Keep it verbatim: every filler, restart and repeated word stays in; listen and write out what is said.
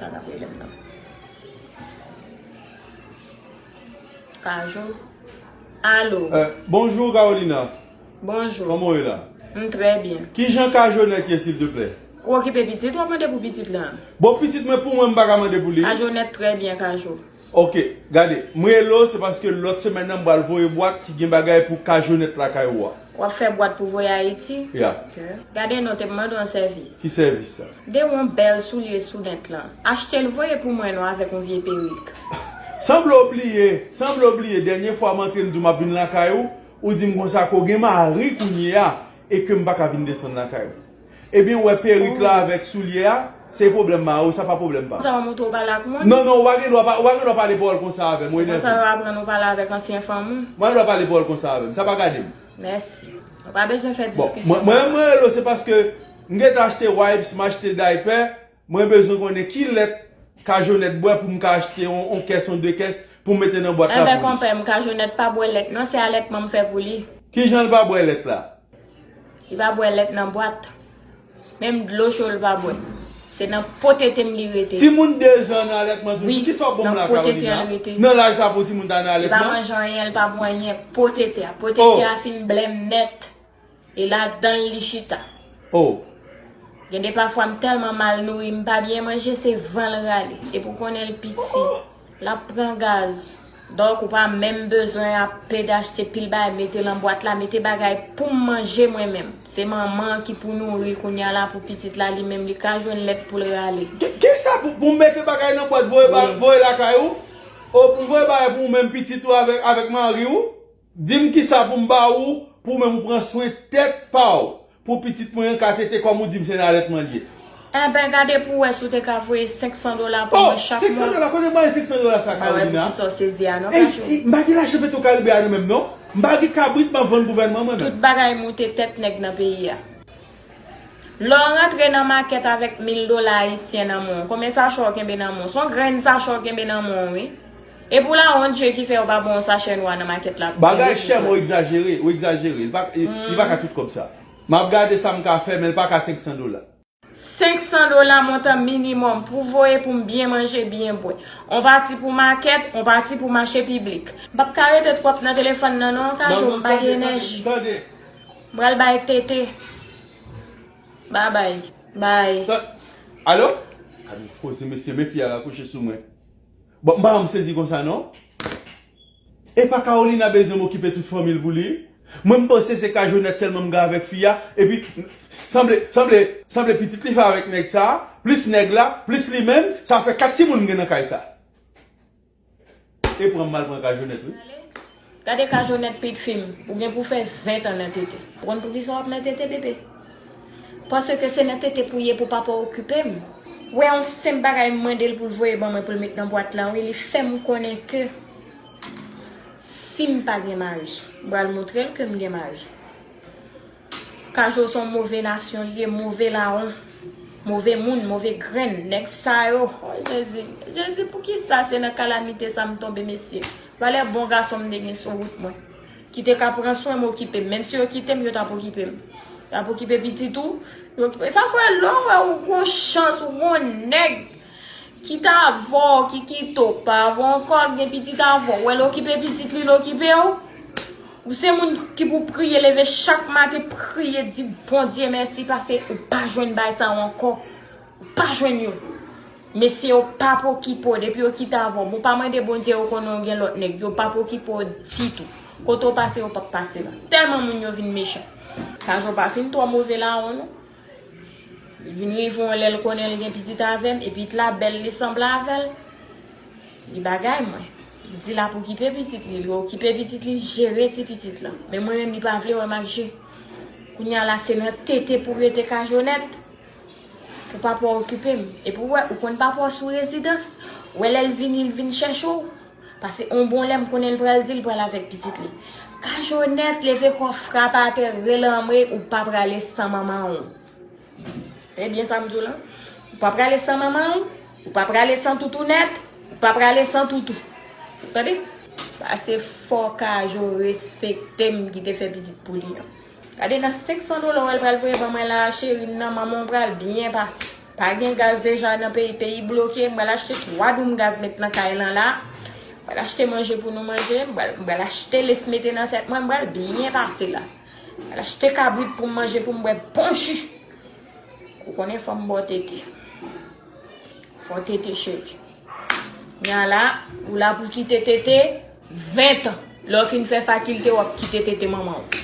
Sa k ap rele m nan. Kajo. Alo. Euh, bonjour Carolina. Bonjou. Kòman w ye la? M trè byen. Kijan Kajonèt ye silvouplè? Ou okipe pitit, w ap mande pou pitit lan. Bon, pitit mwen pou mwen, m pa ka mande pou li. Kajonèt trè byen, Kajo. Ok, gade, m rele w se paske lòt semèn nan m pral voye bwat ki gen bagay pou Kajonèt lakay ou a. W ap fè bwat pou voye Ayiti? Ya. Ok. Gade non, te m mande w yon sèvis. Ki sèvis sa? De yon bèl soulye sou nèt lan. Achte l voye pou mwen non avèk yon vye perik. Sanble w bliye, sanble w bliye, dènye fwa m antre m di w m ap vin lakay ou, ou di m konsa ke w gen mari kounye a e ke m pa ka vin desann lakay ou. Ebyen, w wè perik la avèk soulye a, se pwoblèm mari w, sa pa pwoblèm pa m. Sa w montre w pale ak moun? Non, non, ou pa gen dwa pa- ou pa gen dwa pale pawòl konsa avè m, ou Konsa enève m. Yo aprann ou pale avèk ansyen fanm ou? Ou pa gen dwa pale pawòl konsa avè m, sa pa gade m. Mèsi. Ou pa bezwen fè Bon, diskisyon. mwen mwen mwen rele w se paske m gentan achte wipes, m achte diaper, mwen bezwen konnen ki lèt Kajonèt bwè pou m ka achte yon, yon kès, yon de kès pou m mete nan bwat la Enben pou li. Konpè m, Kajonèt pa bwè lèt non, se alètman m fè pou li. Kijan l pa bwè lèt la? Li pa bwè lèt nan bwat. Menm dlo cho l pa bwè. Se nan po tete m li rete. Timoun de zan nan alètman toujou. Wi, Kisa w ap ban m nan la, po tete Carolina? an rete. Nan laj sa pou timoun ta nan Li pa alètman? Manje anyen, li pa bwè anyen. Po tete a. Po Oh. Tete a fin blè m nèt. E ladan l li chita. Oh. Gen de pafwa m tèlman mal nouri, m pa byen manje, se van l rale. Epi w konnen l piti. L ap pran gaz. Donk, ou pa menm bezwen ap pede achte pil bagay, mete nan bwat la, mete bagay pou m manje mwen menm. Se manman an ki pou nouri kounye a la pou pitit la, li menm li ka jwenn lèt pou l rale. Ki- Kisa pou, pou m mete bagay nan bwat voye ba- Wi. Voye lakay ou? Ou pou m voye bagay pou ou menm pitit ou avèk, avèk mari ou? Di m kisa pou m ba ou, pou ou menm ou pran swen tèt pa w. Pou pitit mwen an ka tete kòm ou di m se nan alètman l ye. Enben, gade pou w wè si w te ka voye senk san dola pou Oh, mwen chak senk san mwa. dola, kote m ba senk san dola sa, M pa wè Carolina? poukisa w sezi a non, Ey, Kajo. ey, m pa gen lajan Petwokaribe a non menm non. M pa gen kabrit m ap vann gouvènman mwen Tout menm. Bagay moute tèt nèg nan peyi a. Lè w rantre nan makèt avèk mil dola ayisyen nan men w, konbyen sachè w kenbe nan men w? Se yon grenn sachè w kenbe nan men w, wi. E pou lawont je ki fè yo pa ba w yon sachè nwa nan makèt la pou Bagay mil chè, mwen dola. Egzajere, ou egzajere. Li pa, li, li pa ka tout kòb sa. M ap gade sa m ka fè, men l pa ka senk san dola. Senk san dola montan minimòm pou voye pou m byen manje, byen bwè. On pati pou makèt, on pati pou mache piblik. M p ap ka rete twòp nan telefòn nan non, Kajo, m pa gen enèji. Tande. M pral bay tete. Babay. Bay. Tan- Alo? Gade koze mesye, men fi a rakwoche sou mwen. Bon, m pa janm sezi konsa non. E pa Carolina bezwen m okipe tout fanmi l pou li? Mwen m panse se Kajonèt sèlman m gen avèk fi a, epi sanble, sanble, sanble pitit li fè avèk nèg sa, plis nèg la, plis li menm, sa fè kat timoun m gen nan kay sa. E pran m mal pran Kajonèt wi. Gade Kajonèt pit fi m, ou gen pou fè ven tan nan tete. Ou konn poukisa w ap nan tete, bebe? Paske se nan tete pou ye pou papa okipe m. Wè yon senp bagay m mande l pou l voye ban mwen pou l met nan bwat lan wi, li fè m konnen ke si m pa gen mari, m pral montre l ke m gen mari. Kajo se yon move nasyon li ye, move lawon, move moun, move grenn. Nèg sa yo, oh Jezi, Jezi poukisa se nan kalamite sa m tonbe mesye? Valè bon gason m te gen sou wout mwen. Ki te ka pran swen m, okipe m. Menm si yo kite m, yo t ap okipe m. Yo t ap okipe pitit ou, yo okipe. Sa fè lè w wè ou gon chans, ou gon nèg ki t avè w, ki kite w, pa avè w ankò, l gen pitit avè w. Wè l okipe pitit li, l okipe w. Ou se moun ki pou priye, leve chak maten, priye, di Bondye mèsi, paske ou pa jwenn bay sa yo ankò. Ou pa jwenn yo. Mesye yo p ap okipe w, depi yo kite avè w. Bon, pa mande Bondye, yo konnen w gen lòt nèg. Yo p ap okipe w ditou. Kote w pase, yo p ap pase la. Tèlman moun yo vin mechan. Kajo pa fin twò move lawon, non. Li vin rive yon lè l konnen l gen pitit avè m, e pitit la bèl, li sanble avè l. Li bagay mwen. Li di l ap okipe pitit li, li okipe pitit li, jere ti pitit lan. Men mwen menm, li pa vle wè m ak je. Kounye a la, se nan tete pou rete Kajonèt. Pou papa w okipe m. Epi w wè, ou konn papa w sou rezidans. Wè lè l vini, l vin chèche w. Paske yon bon lè m konnen l pral di l pral avèk pitit li. Kajonèt, leve kò w, frape atè, rele anmwe, ou pa prale san manman w. Ebyen sa m di w lan. Ou pa prale san manman w, ou pa prale san toutounèt, ou pa prale san toutou. Tande? Pase fò Kajo respekte m ki te fè pitit pou li an. Gade nan senk san dola w wè l pral voye ban mwen la, cheri m nan manman w pral byen pase. Pa gen gaz deja nan peyi, peyi bloke. M pral achte twa doum gaz met nan kay lan la. M pral achte manje pou nou manje. M pral, m pral achte lès mete nan tèt mwen. M pral byen pase la. M pral achte kabrit pou m manje, pou m bwè bon ji. Ou konnen fò m ba w tete. Fò tete, cheri. Nya la, ou la pou kite tete ven tan. Lè w fin fè fakilte, w ap kite tete manman w.